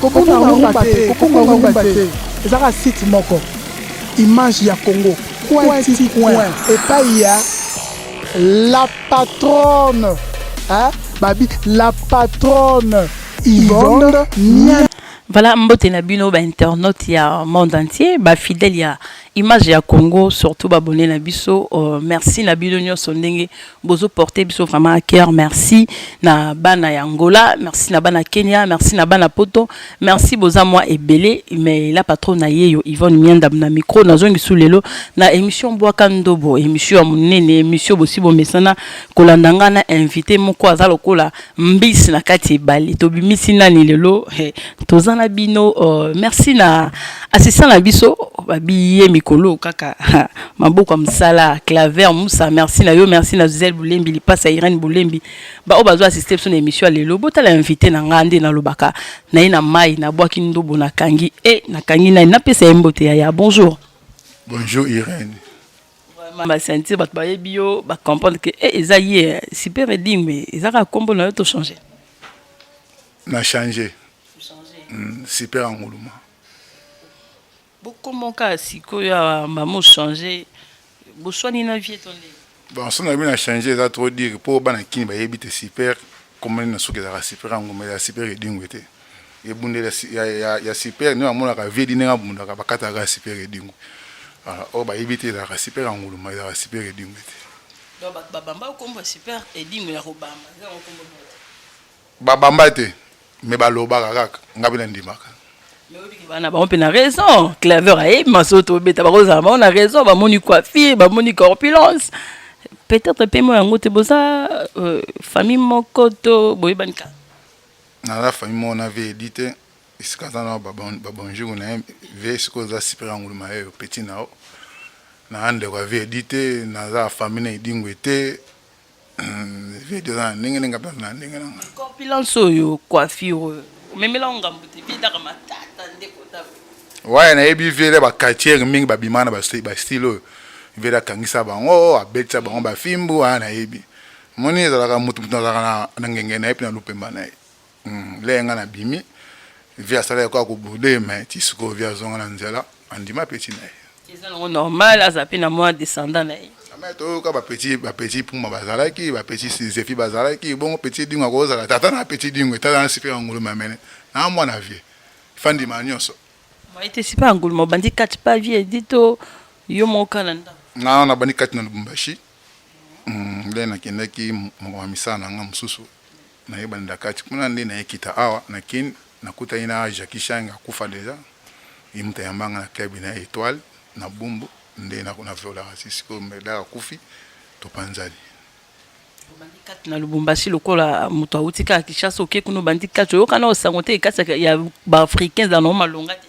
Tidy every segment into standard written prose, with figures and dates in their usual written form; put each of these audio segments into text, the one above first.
Kobunga rumba te, kobunga rumba te. Ezaka site moko. Image ya Congo. Coin ti coin. Epai ya la patronne. Hein? Babi, la patronne Yvonne Nia. Voilà, mbote na bino ba internautes ya monde entier, ba fidèles ya Image ya Congo, surtout ba abonnés na biso. Merci na bino nyonso ndenge bozo porter biso vraiment à cœur. Merci na bana ya Angola, merci na bana Kenya, merci na bana Poto, merci boza mwa ebele. Mais la patronne na yeyo Yvonne Mianda na micro nazongi su lelo na émission Bwaka Ndobo, émission ya monene, émission bosi bomesana kolanda nga na invité moko aza lokola mbisi na kati ebale. Tobimisi nani lelo? Toza na bino. Merci na assistant na biso babiye mikolo kaka maboko ya mosala, Claver Musa, merci na yo. Merci na Zel Bulembi, lipasa Irene Bulembi, baoyo bazo assister biso na émission ya lelo. Botala invité na nga nde nalobaka na ye na mai, nabwaki ndobo, nakangi e nakangi nani? Napesa ye mbote. Yaya, bonjour. Bonjour Irène. Vraiment basentir bato bayebi yo, bacomprendre ke e eza ye Super Edingwe. Eza kaka nkombo na yo to changer? Na changé. Super Anguluma. Bokomoka sikoyo ya mama ochange, boswani na vie to ndenge? Bon, so na bi na changé, eza trop dire mpo bana kini bayebi te Super komoni na soki ezalaka Super Anguluma, ezala Super Edingwe te. Ebundeli ya Super nde bamonaka vie di ndenge abundaka, bakataka ya Super Edingwe. Voilà, oyo bayebi te ezalaka Super Anguluma, ezalaka Super Edingwe te. Donc bato babamba nkombo ya Super Edingwe ya kobamba, eza yango nkombo moko te? Babamba te, me balobaka kaka, nga mpe nandimaka. Mais oyebiki bana bango mpe na raison. Claver ayebi maso tobeta, bakozala bango na raison, bamoni coiffure, bamoni corpulence, peut-être mpe mo yango te. Boza famille moko to boyebani kaka? Naza famille moko na vie edi te. Esika aza na babonjour na ye vie, sikoyo oza Super Anguluma yeyo petit na yo. Naza ndeko ya vie edi te, naza famille na Edingwe te. Vie edi aza na ndenge ndenge, ape aza na ndenge na nga. Corpulence oyo, coiffure oyo, omemela ngambo te? Vie etaka matata nde kota. Waya nayebi vie baquartier mingi babima na bastyle oyo. Vie akangisa bango, abetisa bango bafimbu aya. Nayebi moni ezalaka motu motu azalaka na ngenge na ye mpe na lupemba na ye. Le nga nabimi, vie asalaki kaka kobude, mais ti sikoyo vie azonga na nzela, andima petit na ye. Eza nango normal, aza mpe na mwa descendant na ye. Mais toyoka bapetit, bapetit Puma bazalaki, bapetit Zefi bazalaki bongo. Petit Dingo akozala tata na petit Dingo, tata na Super Nguluma, mene na mwana vie fandima nyonso. Moye te, Super Anguluma, obandi kati pa vie edi to yo moko kaka na ndako? Nga nabandi kati na Lubumbashi. Nde nakendaki moko ya misala na nga mosusu, nayebandela kati kuna. Nde nayekita awa na Kini, nakutani na Jackie Chang, akufa déjà. Ye moto ayambanga na club na ye Étoile na Bumbu, nde naviolaka. Si sikoyo medaka akufi, topanzani. Obandi kati na Lubumbashi lokola moto awuti kaka Kinshasa, oke kuna, obandi kati, oyokana osango te kati ya baafricain ezala nango malonga te?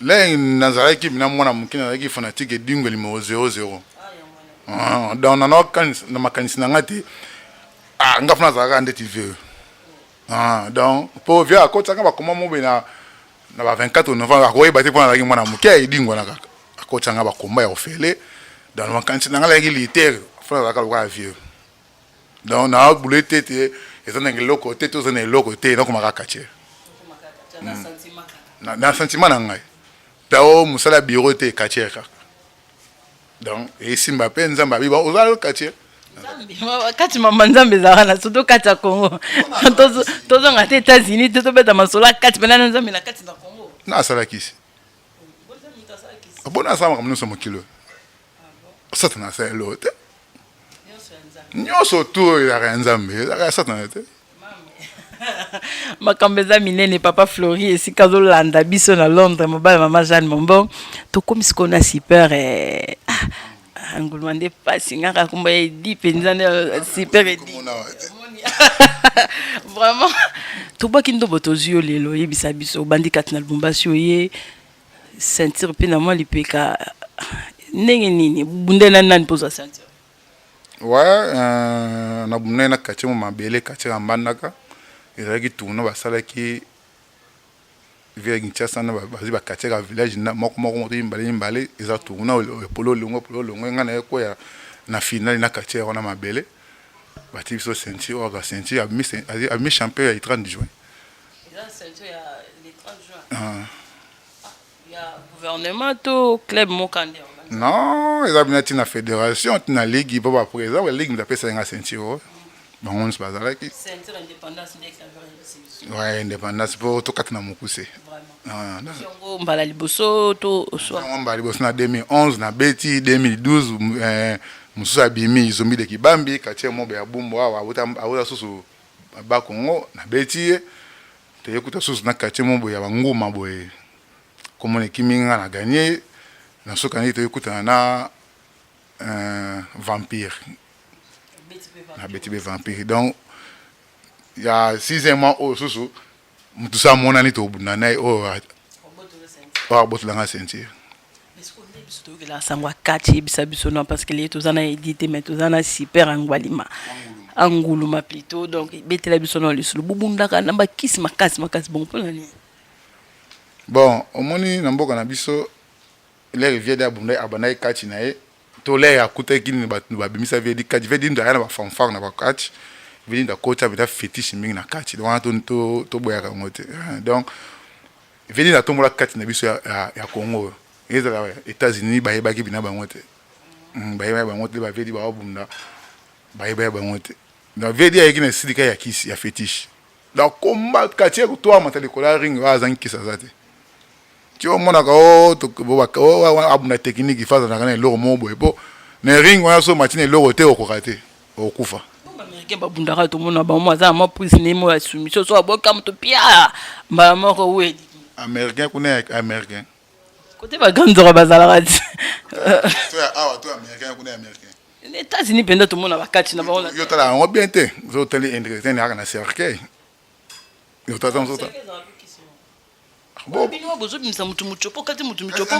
Le nazalaki na mwana moke, nazalaki fanatique Edingwe numéro 00. Ah, donc na makanisi na nga te, ah, nga fana azalaka ndeti vieux. Ah, donc po vieux akotisaka bakoma mobe na ba 24 novembre, akoyeba te mpo nazalaki mwana moke ya Edingwe wana kaka akotisanga bakomba ya ofele. Donc na makanisi na nga nazalaki lutteur, fana azalaka lokola vieux. Donc naabule te te eza na eloko te, toza na eloko te, nakomaka quartier na sentiment na ngai tao mosala bureau te, quartier kaka. Donc esimba mpe Nzambe abi oza quartier. Kati mama Nzambe ezalaka na surtout kati ya Congo. Tozonga te États-Unis te, tobeta masolo ya kati mpena na Nzambe na kati na Congo. Na asalakisi bona asala makambo nyonso mokili oyo. Satana asala eloko te, nyonso tu oyo ezalaka ya Nzambe, ezalaka ya Satana te. Makambo eza minene. Papa Flori, esika azolanda biso na Londres, mobali mama Jeanne Mombo. Tokomi sikoyo na Super ah, Nguluma nde pasi ngaka kombo ya Edi mpenza nde Super Edi. Vraiment tobwaki ndobo, tozwi yo lelo. Oyebisa biso, obandi kati na Lubumbashi, oye ceinture mpe na mwa lipeka ndenge nini? Bunde na nani mpo ozwa ceinture? Ouais, nabundaki na quartier mo mabele, quartier ya Mbandaka. Ezalaki tournoi basalaki ville ya Kinshasa na bazwi baquartier ya village moko moko, moto mibale mibale. Eza tournoi, polo olongo, polo olongo. Ngai naye koya na finale na quartier wana mabele, batie biso ceinture. Oyo ceinture abimi champion ya 30 juin. Ah. Ya gouvernement to club moko nde? Non, eza bina ntina fédération, ntina ligue, mpo baprésident ya ligue moto apesaki nga ceinture oyo. Bango nyonso bazalaki. Ceinture indépendance nde claver? Ouais, indépendance, mpo tokata na mokuse. Ah. Yango mbala liboso to soit? Yango mbala liboso na 2011 nabeti. 2012 mosusu abimi, Zombi de Kibambi, quartier mobe ya Bumbu awa, auta susu Bakongo, nabeti ye. Toyekuta susu na quartier mo boye ya banguma boye, komona ekimi nga, na gagné ye. Na suka nde toyekutana na Vampire, nabeti mpe Vampire. Donc ya sixième mois oyo susu, motu so amonani, tobunda na ye oyo oyo abotolanga ceinture. Biso toyokela sango ya kati, yebisa biso non, parce que leye toza na edi te, mais toza na super Angwalima, Anguluma plutôt. Donc betela biso na lisolo, bobundaka na bakisi makasi makasi bongo, mpona nini? Bon, omoni, na mboka na biso, l'heure vieux Di abunda, abandaki kati na ye to l'heure akutaki nini, bato babimisa vieux Di kati. Vieux Di ndo aya na bafanfare na bakati. Vieux Di ndo akoti apeta fétiche mingi na kati. Donc wana toboyaka yango te. Donc vieux Di atombola kati na biso ya Congo oyo. Ezala États-Unis, bayebaki bina bango te. Bayebaki bango te. Bavieux Di baobunda, bayebaki bango te. Donc vieux Di ayeki na esilika ya kisi ya fétiche. Donc komba kati ya kotwamata likolo ya ring oyo, azangi kisi aza te. Ti omonaka abunda technique, fa azalaka na eloko moko boye, mpo na ring wana so mati na eloko te, okoka te, okokufa. Baaméricain babundaka, tomona bango, aza na mwa prise ne mo ya soumission, so aboka moto pia mbala moko we. Américain kuna ya américain. Kote baganzaka bazalaka ti. To ya awa to américain kuna ya américain. Na États-Unis mpenza tomona bakati na bango. Yo tala yango bien te, so otali entretien kaka na cercueil, yo tata mosusu. Bino bozobimisa motu mutiopo kati motu mitiopo.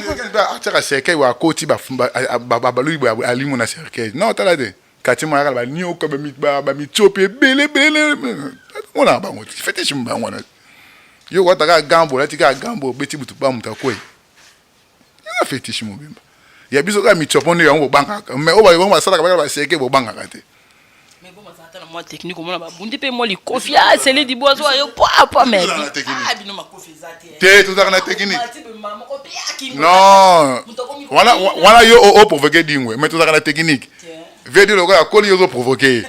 Atiaka cercueil boye, akoti, babalui boye, alimo na cercueil. Non, tala te, kati mo yaka banioka, bamitiopi ebele ebele, monaka bango te. Fétiche bango wana, yo kowata kaka gambo, olati kaka gambo, obeti butu ba moto akwei, eza fétiche mobimba. Ya biso kaka mitiopo nde yango bobangaka, mais oyo bango basalaka bakala bacercueil, bobangaka te. Mais bon, bazala ata na mwa technique, omona babundi mpe mwa likofi, a sele dibo azwa yo pwa pwa, mais bino makofi eza te. Te, tozalaka na technique. Non, wana wana yo oprovoke dingwe, mais tozalaka na technique. Vieux Di lokola akoli, yo ozoprovoke ye,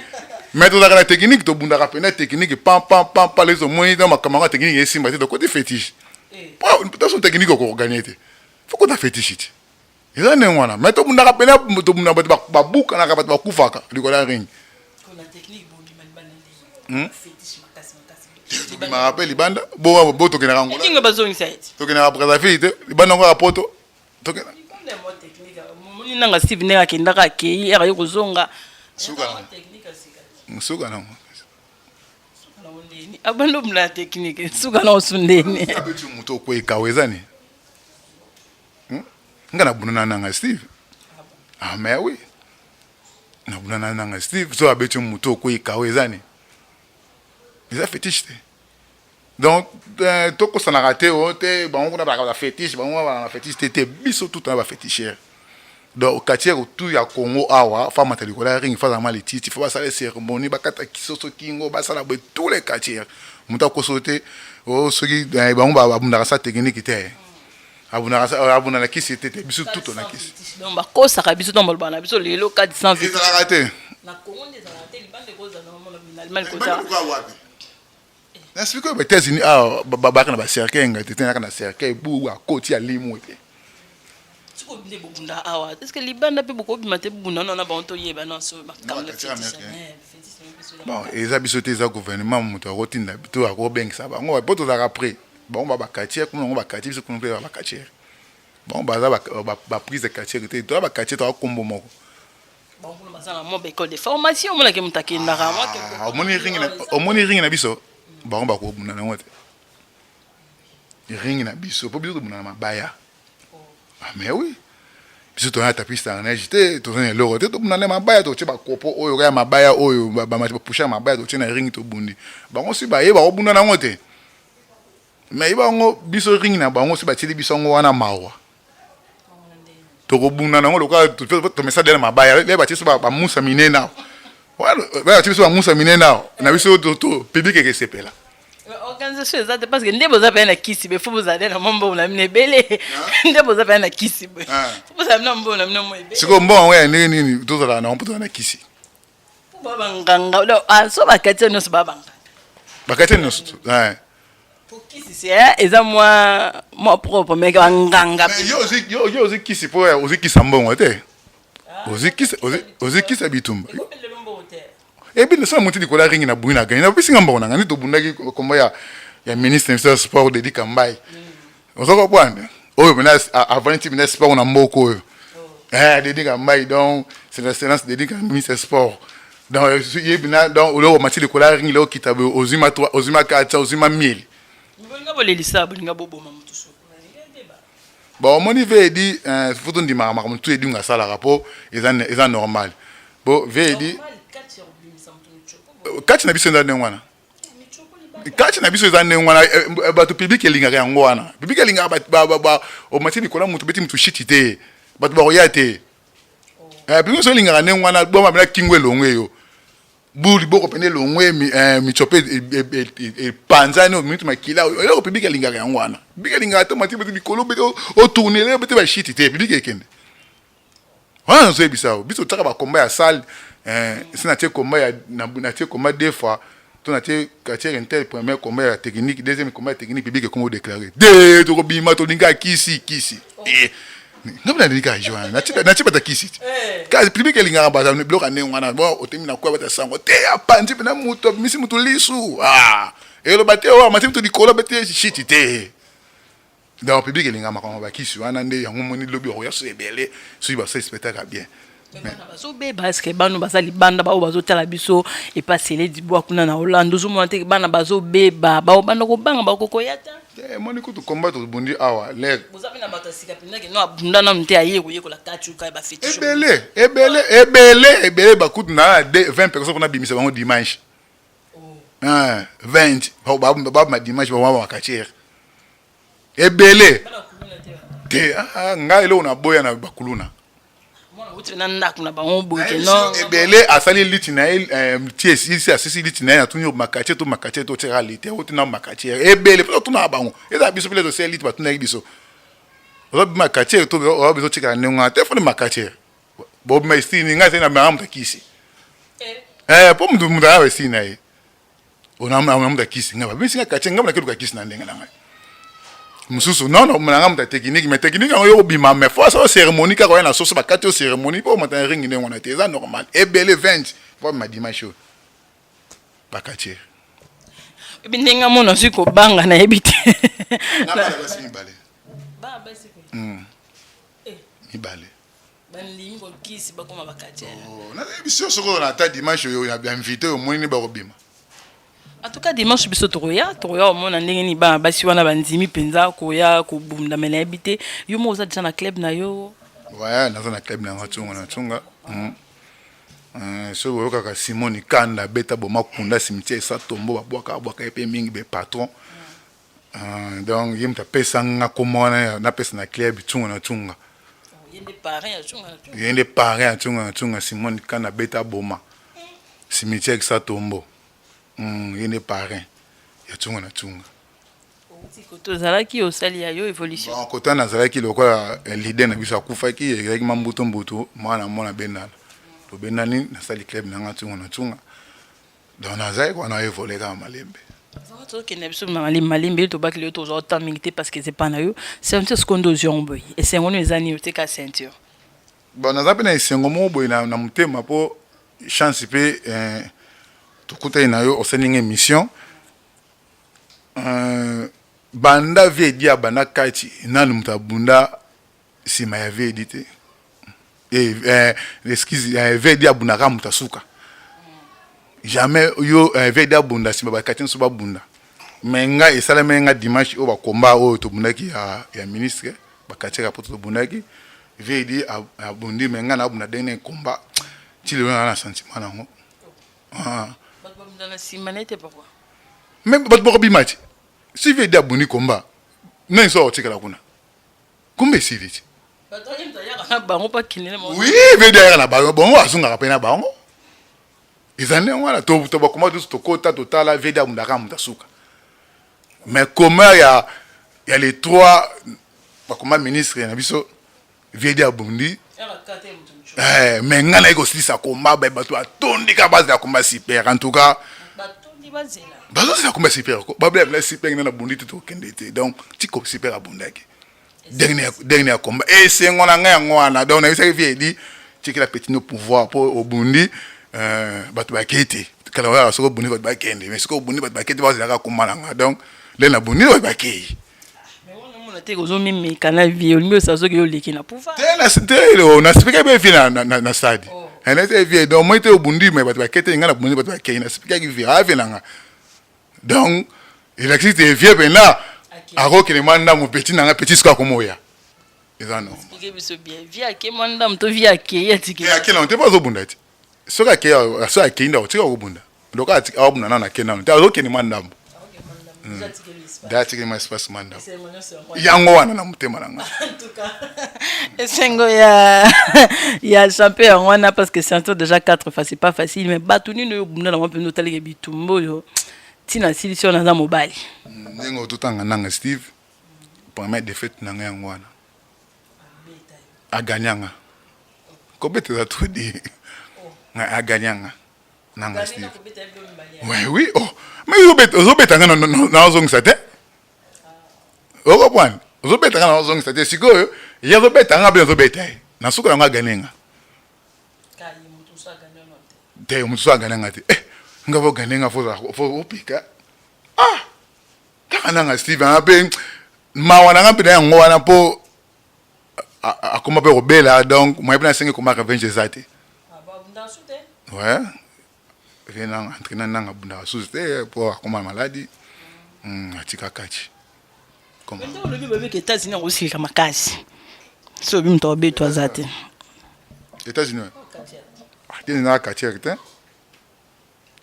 mais tozalaka na technique, tobundaka pena technique, pam pam pam pa. Leso omoni na makambo yango ya technique esimba te, tokoti fétiche. Po technique okokoganye te, faut kota fétiche te. Eza ndenge wana, mais tobundaka pena, tobunda, bato babukanaka, bato bakufaka likolo ya ring. Tobimaka mpe libanda bo, tokendaka Angola, tokendaka Brazzaville te, libanda ngo ya poto. Nanga Steve ndenge akendaka, akei ere aye kozonga. Suka nango. Abanda obunda ya technique, suka na osu ndeni. Abeti moto, okwekawa, eza ni nga nabunda na nanga Steve. Ah, mais oui, nabunda na nanga Steve. So abeti moto, okwekawa, eza ni eza fétiche te. Donc tokosanaka te o te, bango kuna balaka bafétiche, bango balaka na fétiche te te. Biso tout na baféticheur. Donc quartier tout ya Congo awa, fa mata likolo ya ring, fa zama lititi, fa basala cérémonie, bakata kisoso kingo, basala boye. Tous les quartiers, moto akoso te o soki bango babundaka sa technique te, abundaka, abunda na kisi te te. Biso tout na kisi. Donc bakosaka biso ntango balobaka na biso lelo 400. Ezalaka te. Na Congo nde ezalaka te, libanda ekozala mona na Allemagne kozala. Wapi na sikoyo ba États-Unis awa, babaka na bacercueil, ngai te te, nayaka na cercueil bu, akoti alimu te. Sikoyo nde bobunda awa, est ce que libanda mpe bokobima te, bobunda nano na bango, toyeba nyonso? Bon, eza biso te, eza gouvernement. Moto akotinda to akobengisa bango, po tozalaka près bango, ba baquartier kuna, bango baquartier, biso kuna mpe baquartier. Bango baza baprise de quartier te, toza baquartier, toza kombo moko. Baza na mwa baécole de formation, omonake moto akendaka. Omoni ring na biso, bango bakobunda nango te, ring na biso, mpo biso tobunda na mabaya. Ah, mais oui, biso toza na tapis na neige te, toza na eloko te, tobunda na mabaya. Totie bakopo oyo kaka mabaya oyo bapusha ya mabaya, totie na ring, tobundi. Bango si baye, bakobunda nango te. Mais yeba yango, biso ring na bango, si batieli biso yango wana, mawa. Tokobunda nango lokola tomesa de na mabaya. Le batie biso bamusa minene awa, batie biso bamusa minene awa na biso, public ekesepela. Organisation eza te, parce que nde boza pene na kisi be, fo bozala nde na mwa mbongo na bino ebele. Nde boza pene na kisi boye, fo bozala na mbongo na bino mwa ebele. Sikoyo mbongo yango ya ndenge nini tozalaka nango mpo tozala na kisi? Po ba banganga, donc, ah, so bakati nyonso ba banganga. Bakati nyonso. Po kisi se eza mwa propre, mais banganga. Mais yo ozwi kisi mpo ozwi kisa mbongo te. Ozwi kisa bitumba. Ebi nasala moti likolo ya ringi na bui na gagné. Napesi nga mbongo na nga nde tobundaki kombo ya ministre na biso ya sport Dedi Kambayi. Oza comprendre? Oyo mena avant ti mena sport na mboka oyo. Eh Dedi Kambayi, donc c'est l'excellence Dedi Kambayi, ministre ya sport. Donc ye bina, donc oloko mati likolo ya ringi leo kita boye, ozwi ma 3, ozwi ma 4, ozwi ma 1000. Bolinga bolelisa, bolinga boboma moto soko. Bon, omoni ve edi, faut tondimaka makambo tu edingo asalaka mpo eza normal. Bo ve edi kati na biso eza ndenge wana, kati na biso eza ndenge wana. Bato public elingaka yango wana, public elingaka omati likolo ya moto, beti motu shiti te, bato bakoya te. Public nyonso elingaka ndenge wana. Boma bena kingo elongo eyo bu liboko pene elongwe, mitsope epanzani, minute makila, eloko public alingaka yango wana. Public alingaka te mati beti likolo, beti otournele, beti bashiti te, public ekende wana. Nazoyebisa yo, biso totiaka bakomba ya salle, si natie komba ya natie komba deux fois to natie quartier inter, premier combat ya technique, deuxième combat ya technique, public ekoma odéclare de tokobima, tolinga kisi kisi. Nga mpe nalingi jo wana, natie bata kisi te, kasi public elingaka baza biloko ya ndenge wana. Bon, otemi na kwa bata sango te, apanzi mpena moto, abimisi moto lisu, eloba te oyo amati moto likolo, abeti shiti te. Donc public elingaka makambo bakisi wana nde yango. Moni lobi bakoya so ebele soki basali spectacle ya bien. Bana bazobeba, eske bana baza libanda, baoyo bazotala biso epasele dibwa kuna na Hollande, ozomona te bana bazobeba, baobanda kobanga, bakokoya te? Emoni kutu komba tobundi awa lere. Boza mpe na bato ya sika mpenza ke no abunda nanu te, aye koyekola kati ya bafétiche. Ebele, ebele, ebele, ebele. Bakutu na 20 personnes mpona bimisa bango dimanche. 20 babima dimanche, bango bakatiere ebele te. Ngai eloko naboya na bakuluna. Na ndako na bango boye ke non. Ebele asali liti na ye, ti esisi, asisi liti na ye, natuni makatie to makatie to otiaka liti oti na makatie ebele mpo otunaka bango. Eza biso mpe tosala liti, batunaki biso: ozobima makatie to oza biso otikaka ndenge wana te? Foni makatie bobima esili. Ngai ezali na manga moto akisi mpo moto aya esili na ye, ona moto akisi. Ngai babimisi ngai katie, ngai nakeluka kisi na ndenge na ngai mosusu. Non, non, nanga moto ya technique, mais technique yango yo kobima, mais fo asala cérémonie kaka oya na soso, bakati yo cérémonie mpo omata na ringi ndenge wana te. Eza normal. Ebele 20 fo bima dimanche oyo, bakatie. Ebi ndenge mona azwi kobanga, nayebi te. Na bana basi mibale. Mibale. Bandimi kokisi, bakoma bakatiere. Nayebi biso soki na ata dimanche oyo ya invité oyo, omoni nde bakobima. En tout cas, dimanche biso tokoya komona ndenge nini bana basi wana bandimi mpenza koya kobunda. Me nayebi te, yo moko oza deja na club na yo? Ouais, naza na club na nga, Ntunga na Ntunga. Soki oyokaka Simoni Kanda, beta boma kunda cimetière esa tombo, babwaka abwaka ye mpe mingi be patron. Donc ye moto apesa nga kombo wana, napesa na club Ntunga na Ntunga. Ye nde parrain ya Ntunga na Ntunga. Simoni Kanda, beta boma cimetière esa tombo, ye nde parrain ya Ntunga na Ntunga. Kote ozalaki, osali ya yo évolution. Bon, kota nazalaki lokola leader na biso akufaki, ezalaki ma mbutu mbutu, mwana mwana bendana, tobendani, nasali club na nga Ntunga na Ntunga. Donc nazali kwa na évolue kaka malembe. Tokende biso malembe malembe, tobaki lelo tozwa temps mingi te parce que eza epa na yo. Ceinture sikoyo nde ozwi yango boye, esengo nini eza nini oteka ceinture? Bon, naza mpe na esengo moko boye na motema mpo chance mpe tokutani na yo, osali nga émission. Banda vie edi abanda kati, nanu moto abunda nsima ya vie edi te. Excuse, vie edi abundaka moto asuka jamais. Yo vie edi abunda nsima bakati nyonso babunda, mais ngai esalameli nga dimanche oyo, bakomba oyo tobundaki ya ministre bakatiaka po tobundaki, vie edi abundi, mais ngai naabunda ndenge na komba ti lelo, naa na sentiment nango. Bato babunda na nsima na ye te, pourquoi? Mais bato bakobima ti si vie edi abundi komba, nani so akotikala kuna? Komba esili ti. Bango bakende. Oui, vie edi ayaka na bango, bango azongaka mpe na bango. Eza ndenge wana to bakoma nyonso, tokota, totala vie edi abundaka moto asuka. Mais comment ya les trois bakoma ministre na biso, viedi abundi, mais ngai naye kosilisa komba. Bato batondi kaka, bazela komba super. En tout cas bazozela komba super, babela na super nde nabundi te, tokende te. Donc tiko super abundaki dernier ya komba, esengo na ngai yango wana. Donc nayebisaki vie edi tikela petit no pouvoir mpo obundi, bato bakei te. Kala oyo soki obundi, bato bakende, mais soki obundi, bato bakei te, bazelaka komba na nga. Donc nde nabundi, bato bakei. Omona te kozomimeka na vie, olingi osala soki oleki na pouvoir. Te, nasipikaki mpe vie na stade nete vie. Donc moi te obundi, mais bato bakei te. Ngai nabundi, bato bakei, nasipikaki vie aa vie na nga. Donc elakisi te vie mpena akokende mwa ndambo. Petit na nga, petit sikoyo akomoya, eza normal. Explique biso bien, vie ake mwa ndambo to vie akei atiki? Ake nano te, mpo azobunda te. Soki akei, soki akei nde akotika kobunda. Donc aobunda nano, ake nano te, azokende mwa ndambo da, atikeli mwa espace, mwa ndambo yango wana na motema na nga. Esengo ya champion yango wana, parce que ceinture déjà quatre fois, c'est pas facile. Mais bato nini oyo obunda nango mpenza, otalaka bitumba oyo ntina asilisi oyo naza mobali? Ndenge ototanga nanga Steve, première défaite na ngai yango wana, aganyanga kobeta eza trop di ngai aganyanga nanga Steve. Oui, oh, mais ozobeta nga, naozongisa te, okopwana ozobeta nga, naozongisa te. Sikoyo ye azobeta nga mpe azobeta ye, na suka yango aganye nga te. Moto so aganye nga te. Eh, nga fo ganye nga, fo opika. Ah, kaka nanga Steve anga mpe mawa na nga mpe na yango wana, mpo akoma mpe kobela. Donc moye mpe nasengi koma revenge eza te. Ouais, vie nanga entraîneur nanga abundaka susu te mpo akoma maladi, atika kati. Olobi babiki États-Unis akosilika makasi so obi moto abeto aza te. États-Unis te, na quartier te.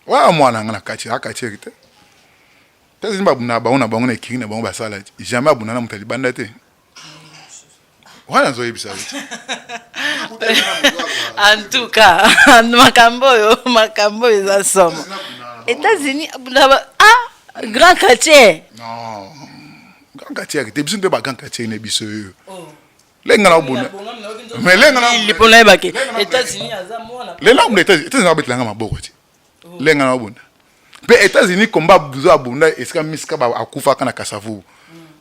Wana mwana nga na kati akatiere te. États-Unis babundaka bango na bango na ekiri na bango, basala jamais abunda na moto ya libanda te. Wana nazoyebisa yo. En tout cas makambo oyo eza somo. États-Unis ah, grand quartier. Non, grand quartier te, biso nde ba grand quartier na biso oyo lenga na obunda, mais lenga na mpo nayebake États-Unis aza mwana. Lelo abunda États-Unis, abetelanga maboko te. Lenga na obunda mpe États-Unis komba buzo abunda esika misika akufaka na Kasavubu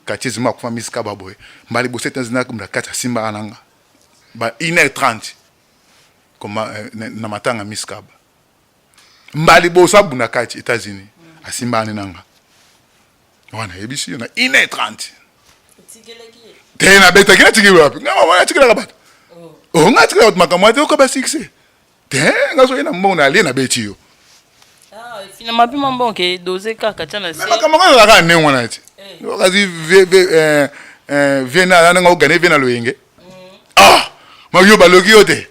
quartier zima, akufa misika baboye mbala liboso. États-Unis akunda kati asimbaka nanga ba 1h30 koma na matanga miskaba. Mbala liboso abunda kati États-Unis, asimbaka ne nanga wana, yebisi yo na 1h30 te. Nabetaki, natikeli wapi? Nga mama natikelaka bato, o nga atikelaka bato makambo ate okoba succès te. Nga soki na mbongo na alie, nabeti yo. Finalement mpe mwa ke dose kaka tia na se. Makambo ngo ezalaka ndenge wana ti kasi vie na ndenge ogane vie na loyenge. Ah, ma yo baloki yo te.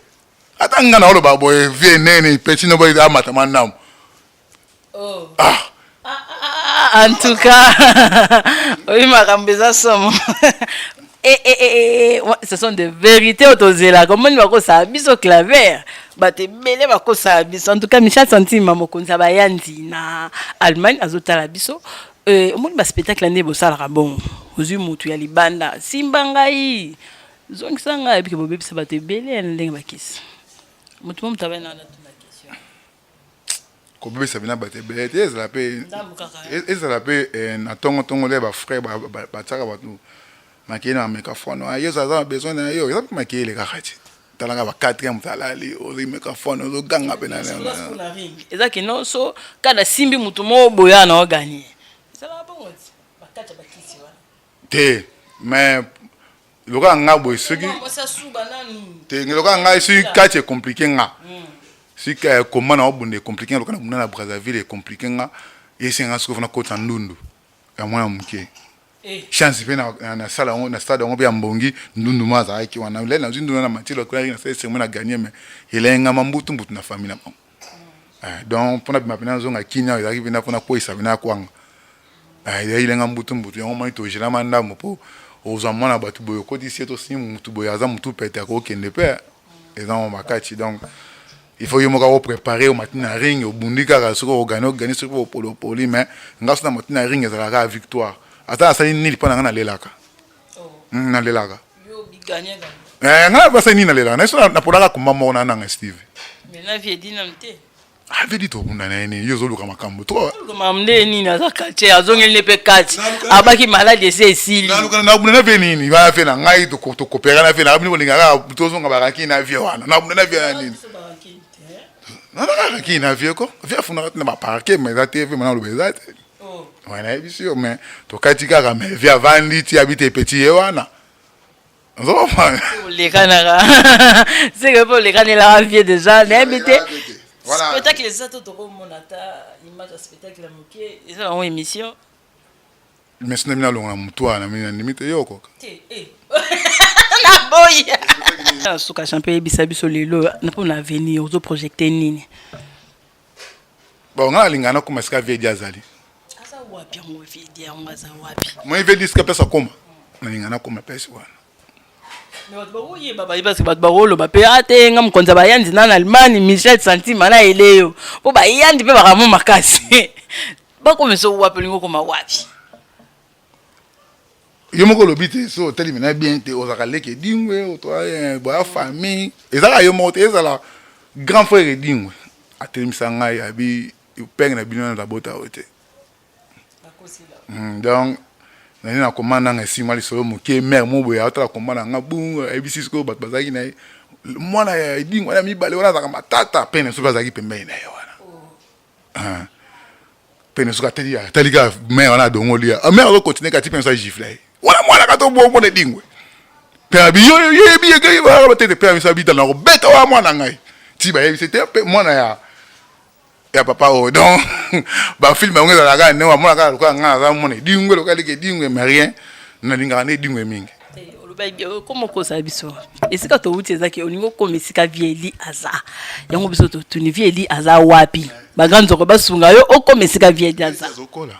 Ata nga na oloba boye, vie nene petit no boye amata mwa ndambo. Ah. En tout cas oyi makambo eza somo. Ce sont des vérités oyo tozelaka. Omoni, bakosala biso claver, bato ebele bakosala biso. En tout cas Michel Santima, mokonzi ya bayandi na Allemagne, azotala biso. Omoni baspectacle nde bosalaka bongo, ozwi motu ya libanda, simba ngai, zongisa ngai, ebike bobebisa bato ebele ya ndenge bakisi motu mo moto abai na tuna question. Kobebisa bina bato ebele te, ezala mpe ezala mpe na ntongo-ntongo le bafrère batiaka bato makeye na bamégaphones. Ye aza na besoin na yo, eza mpe makeyele kaka ti talaka ba 4 moto alali, ozwi mégaphone, ozoganga mpe na eza kino so kada simbi motu moko boye ana oganye, ezalaka bongo ti bakati ya bakisi wana. Te, mais lokola nga boye soki te, lokola ngai soki kati ecompliquer nga, soki koma na obunda ecompliquer nga, lokola nabunda na Brazzaville ecompliquer nga, esenga soki fona kota ndundu ya mwana moke, chance mpe na sala yango na stade yango mpe ya mbongi ndundu ma azalaki wana. Lele nazwi ndundu na matilo akolaki na sala esengo na gagné, mais elengama mbutu mbutu na famille na bango. Donc mpona bima mpena nazonga Kinya, ezalaki mpena mpona kweyisa mpena kwanga, ezalaki lenga mbutu mbutu yango. Moni togelama ndambo mpo ozwa mwana bato boye, okotisi ye, tosingi mutu boye, aza mutu pete, akokende mpe eza mwa makati. Donc il faut yo moko akopréparer. Omati na ring, obundi kaka, soki ogani ogani, soki opoli opoli. Mais nga so na mati na ring, ezalaka kaka victoire. Ata asali nini mpo na ngai nalelaka. Nalelaka. Eh, ngai basali nini nalelaka. Na biso napolaka komba moko na nanga Steve. Mais na vie edina te. Ah, vedi tobunda na ye nini yo ozoluka makambo to oluka makambo nde nini aza quartier azongeli ne mpe kati abaki maladi esi esili nabunda na vie nini wana vie na ngai tokopera na vie na bino bolinga kaka tozonga baranki na vie wana nabunda na vie na nini nanaka ranki na vie ko vie afundaka te na baparke ma eza te vie mana oloba eza te oh. wana nayebisi yo mais tokati kaka mais vie avandi ti abi te petit ye wana olekanaka seke mpe olekanelaka vie déjà nayebi te spectacle eza to tokomona ata image ya spectacle ya moke eza nango émission mais sina bino alongola motu wana mini nandimi te yo okoka eh. naboyi suka champion yebisa biso lelo mpo na avenir ozoprojecte nini Bon nga nalinga nakoma esika vedi azali. Aza wapi yango vedi yango aza wapi? Moi vedi esika place akoma nalinga nakoma place wana. Mais bato bakoyeba baye parce que bato bakoloba mpe a ah, te nga mokonzi ya bayandi na na Allemagne Michel Santima na eleyo mpo bayandi mpe bakamo makasi bakomisa wapi olingi okoma wapi? Yo moko olobi te so otali mina bien te ozalaka leki edingwe otoa boya famille ezalaka yo moko te ezala grand frère edingwe atelemisa ngai abi penge na bino na bota oyo te donc nani na koma nanga esima lisolo moke mare mo boye aotala koma na nga bu ayebisi sikoyo bato bazalaki na ye mwana ya edingwe wana mibale wana azalaka matata pene soki azalaki pembeni na ye wana ah. Pene soki atali atali kaka mère wana adongoli ya ah, mère azo continuer kati pene sa gifle ye wana mwana kata obongo na edingwe pe abi yo yebi ye ke ba tete pe abi abita na kobeta wa mwana ngai ti bayebisi te pe mwana ya ya papa oyo donc ba film yango ezalaka ndenge bamona kaka lokola ngai naza mwana edingwe lokola leki edingwe mais rien nalingaka nde edingwe mingi olobaki okoma okosa biso esika towuti ezaki olingi okoma esika vieli aza yango biso totuni vieli aza wapi baganzoko basunga yo okoma esika vieli aza azokola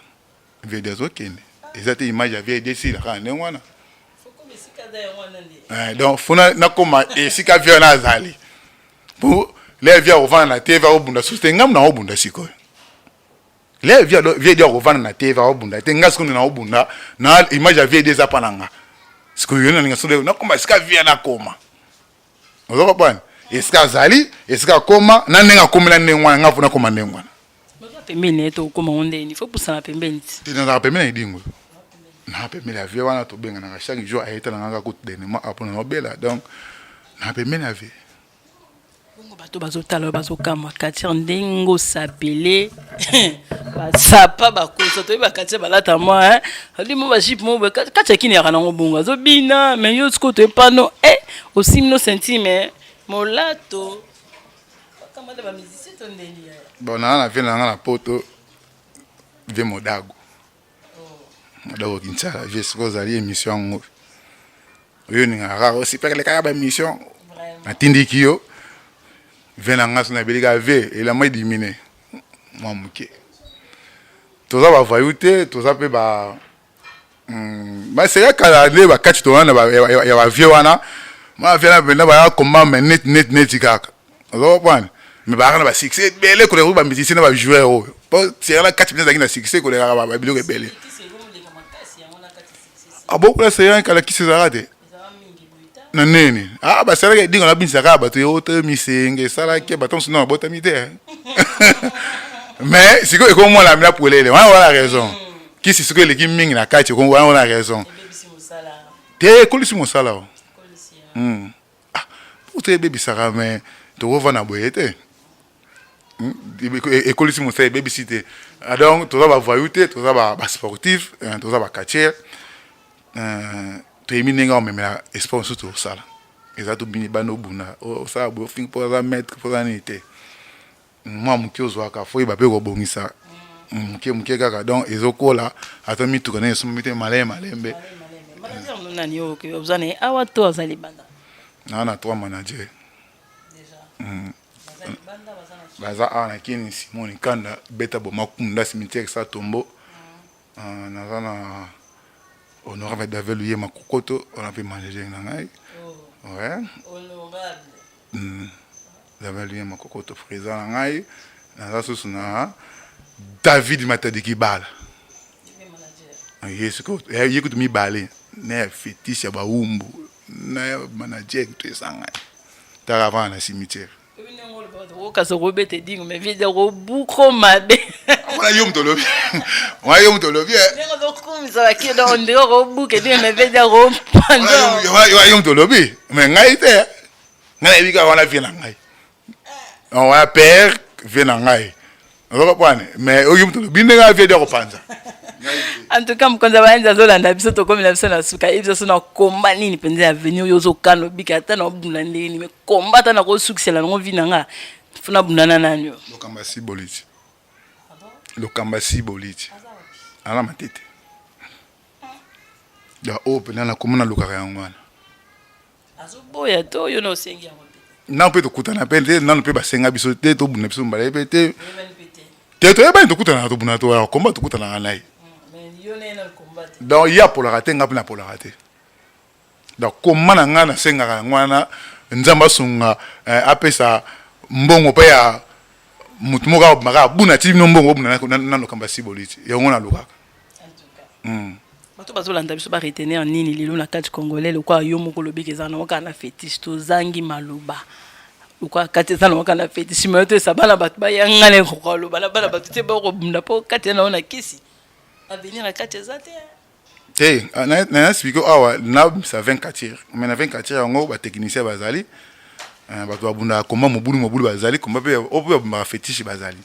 vieli azokende eza te image ya vieli esila kaka ndenge wana eh, donc fona nakoma esika vie wana azali po le vie akovanda na tv akobunda susu te ngambo nakobunda sikoyo Le vie vie dia kovanda na TV akobunda te nga sikoyo na obunda na image ya vie eza pa na nga sikoyo yo nalinga solo nakoma esika vie nakoma ozo comprendre esika azali esika akoma na ndenge akomela ndenge wana nga mpo nakoma ndenge wana pembeni ye tokoma ngo ndeni fo pusana pembeni ti te nazalaka pembeni ya edingo na pembeni ya vie wana tobenganaka chaque jour ayeta na nga kaka kutu dernièrement apo na nobela donc na pembeni ya vie Bongo bato bazotala oyo bazokamwa quartier ndenge osapele basapa bakosa toyebi baquartier balata mwa ali mo bajipe mo kati ya kini yaka nango bongo azobina me yo sikoyo toyepano e eh, osimbi no ceinture me molato bakamata bamusicien to ndeni yaya bon naa na vie na nga na poto vie modago oh. modago kinsala vie sikoyo ozali émission yango Oyo olingaka kaka osipekele kaka ba émission natindiki yo vie na nga so nabeli kaka vie elamba edimine mwa moke toza ba voyou te toza mpe ba baseka kala nde bakati to wana ya ba vieux wana mwa vieux na mpenza baya komba me neti neti neti kaka oza comprendre mais bayaka na ba succès ebele koleka ba musicien na ba joueur oyo po sierra kati mpenza ezalaki na succès kolekaka ba biloko ebele Abokola seyan kala kisi ezalaka te na nini ah basalaka edingo na binisaka kaka bato yo te misenge esalaki bato mosusu na babotami te mais sikoyo ekomona mila polele wana wana raison kisi sikoyo eleki mingi na kati wana wana raison te ekolisi mosala o hmm. ah po ebebisaka mais tokovanda boye te Hmm? ekolisi mosala ebebisi te ah, donc toza bavoyou te toza basportif eh, toza bacatiere eh, toyebi ndenge omemela esport mosusu tosala eza tobini bana obunda osala boye ofingi mpo aza maître mpo aza nini te mwa moke ozwaka fo oyeba mpe kobongisa moke moke kaka donc ezokola ata mituka ndenge esombami te malembe malembe oza na ye awa to aza libanda naa na trois manager Baza awa na kin simon kanda beta boma kunda cimetière sa tombeau ah, naza na honorable David Luyema Kokoto wana mpe manager na ngai oh. ouais honorable David Luyema Kokoto président na ngai naza susu na David Matadi Kibala. Ye sikoyo ye kutu mibale na ya fetiche ya bawumbu na ya manager kutu esangani taka avanda na cimetière. Kasi okobeta edingo mais vie okobuko mabe. Wana yo moto olobi, wana yo moto olobi. Eh. Ndenge ozokumisa bakie donc ndenge okobuka edingo mais vie okopanza. Wana yo moto olobi mais ngai te, ngai nayebi kaka wana vie na ngai. Wana père vie na ngai ozoka pwane mais oyo moto olobi ndenge avie de kopanza. En tout cas, mokonzi ya bayanzi azolanda biso, tokomi na biso na suka. Yebi biso na komba nini mpenza ya avenir oyo ozokana obika ata na obunda ndenge nini, mais komba ata na kosukisela nango vi na nga funa bundana nani oyo? Lokamba siboliti, lokamba siboliti ala matete ya oyo mpenza nakoma nalukaka yango wana. Azoboya to yo na osengi yango te? Nano mpe tokutana mpe te, nano mpe basenga biso te, tobunda biso mbala ye mpe te te, toyebani, tokutanaka, tobundana, toyaka komba, tokutanaka na ye. Donc ye apolaka te, nga mpe napolaka te. Donc koma na ngai nasengaka yango wana, Nzambe asunga, eh, apesa mbongo mpe ya motu moko abimaka abuna ti bino mbongo obuna nano kamba siboliti yango nalukaka. Bato bazolanda biso baretenir nini lelo na kati congolais? Lokola yo moko olobiki eza nango kaka na fétiche, tozangi maloba. Lokola kati eza nango kaka na fétiche, mayo toyesa bana bato bayangana ekoka koloba na bana bato te, bakobunda mpo kati eza nango na kisi, avenir na kati eza te. Te, na explique awa nabimisa 20 quartier, mais na 20 quartier yango batechnicien bazali, bato babundaka komba mobulu mobulu bazali, komba mpe oyo mpe babundaka fétiche bazali.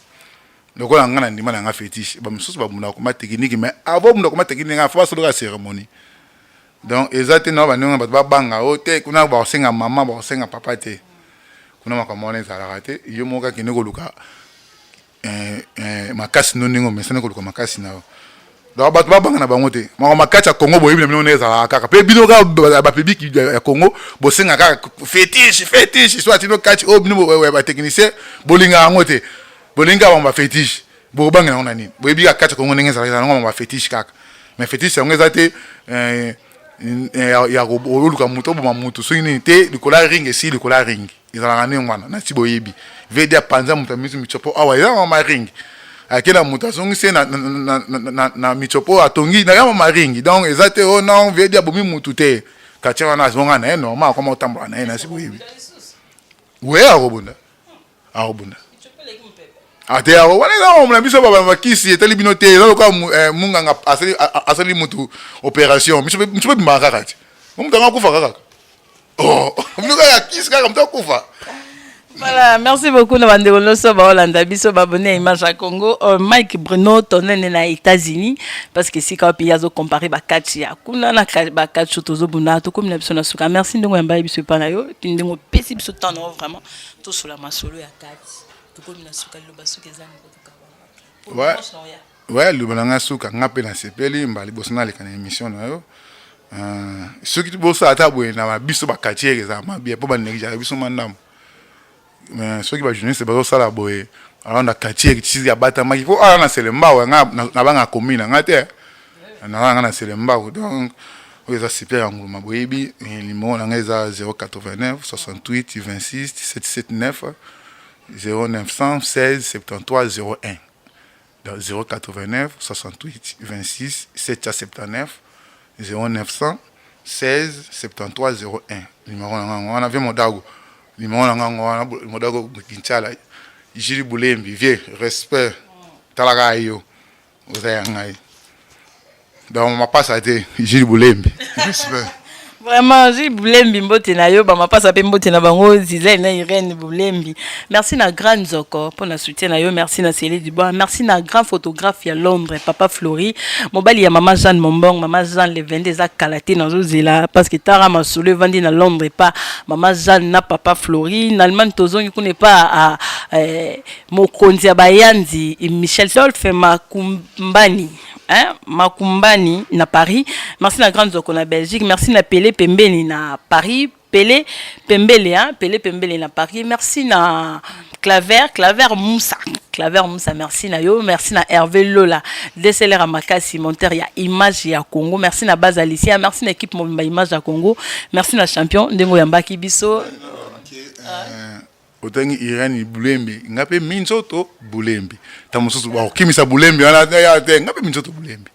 Lokola nga na ndima na nga fétiche, bamosusu babundaka komba technique, mais avant obunda komba technique nga fo basoloka cérémonie. Donc eza te na bandenge bato babanga o te, kuna bakosenga mama, bakosenga papa te, kuna makambo wana ezalaka te. Yo moko akende koluka makasi no ndenge omesani koluka makasi na yo. Donc bato babanga na bango te, makambo makati ya Congo boyebi na bino ndenge ezalaka kaka, mpe bino kaka bapublic ya Congo bosenga kaka fétiche, fétiche soit bino kati oyo bino batechnicien bolingaka yango te, bolingi kaka bango bafétiche, bokobangela yango na nini? Boyebi kaka kati ya Congo ndenge ezalaka, ezala yango bafétiche kaka, mais fétiche yango eza te ya oluka moto oboma motu soki nini te, likolo ya ring esili, likolo ya ring ezalaka ndenge wana. Nasi boyebi vd apanza moto amisi misopo awa, eza mama ring, ake na moto azongisi ye na misopo atongi na mama ring. Donc eza te o non, vd abomi motu te, quartier wana azonga na ye normal, akoma otambola na ye. Nasi boyebi we akobunda, akobunda ate yango wana eza makambo na biso bakisi etali bino te. Eza lokola munganga asali mutu opération, miso mpe bimaka kaka te, moto yango akufa kaka. Oh, bino kaka kisi kaka moto akufa. Voilà, merci beaucoup na bandeko nyonso baolanda biso, babone ya Image ya Congo. Mike Bruno tonene na États-Unis, parce que esika wapi ye azocompare bakati ya kuna na bakati oyo tozobunda. Tokomi na biso na suka. Merci ndenge oyambaki biso epa na yo, epi ndenge opesi biso temps na yo vraiment tosola masolo ya kati. Tokomi na suka, liloba suka eza nini? Ouais. Ouais, liloba na ngai suka, nga mpe nasepeli mbala liboso naleka na émission na yo. Soki bosala ata boye na biso baquartier ezala mabe mpo banégligeaka biso mwa ndambo. Soki bajournaliste bazosala boye, alors na quartier tisi abatamaki mpo awa na Selembao, nga nabanga commune na nga te, naza nga na Selembao. Donc oyo eza super ya nguluma, boyebi numéro na ngai eza 089 68 26 779, 0916 73 01. Donc 089 68 26 779, 0916 73 01, numéro na ngai wana. Vie Modago, numéro na ngai wana, Modago Kinchala, Jules Bulembi, vie respect, talaka yo oza ya ngai. Donc mapasa te, Jules Bulembi, respect. Vraiment, Jules Bulembi, mbote na yo, bamapasa mpe mbote na bango, Zizele na Irène Bulembi. Merci na Grand Nzoko mpo na soutien na yo, merci na Célie Dubois, merci na grand photographe ya Londres, Papa Flori, mobali ya Mama Jeanne Mombong, Mama Jeanne le 22 eza kala te nazozela, parce que tara masolo evandi na Londres pa Mama Jeanne na Papa Flori, na Allemagne tozongi kuna epa a, eh, mokonzi ya bayanzi Michel Dolphe Makumbani, hein, Makumbani na Paris. Merci na Grand Nzoko na Belgique, merci na Pele Pembeni na Paris, Pele Pembele, hein, Pele Pembele na Paris. Merci na Claver, Claver Moussa, Claver Moussa, merci na yo, merci na Hervé Lola, DSLR Makasi, monteur ya Image ya Congo, merci na Base Alicia, merci na équipe mobimba Image ya Congo, merci na champion ndenge oyambaki biso. Otangi Irene Bulembi, nga mpe minzoto Bulembi, ntango mosusu bakokimisa Bulembi wana ya te, nga mpe minzoto Bulembi.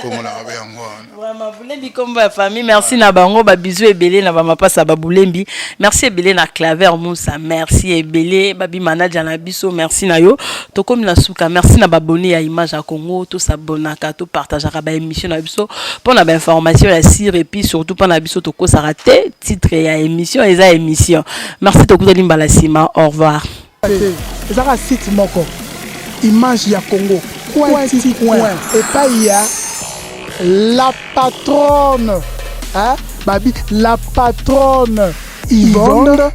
Kombo na mabe yango wana. Vraiment, Bulembi kombo ya famille. Merci na bango, ba bisous ebele na ba mapasa ba Bulembi. Merci ebele na Claver Moussa. Merci ebele babi manager na biso. Merci na yo. Tokomi na suka. Merci na ba abonné ya Image ya Congo, to s'abonnaka, to partageaka ba émission na biso pona ba information ya sire et puis surtout pona biso tokosaka te titre ya émission eza émission. Merci, tokutani mbala sima. Au revoir. Ezaka site moko, Image ya Congo, coin ti coin, epai ya la patronne, hein? Babi la patronne Yvonne.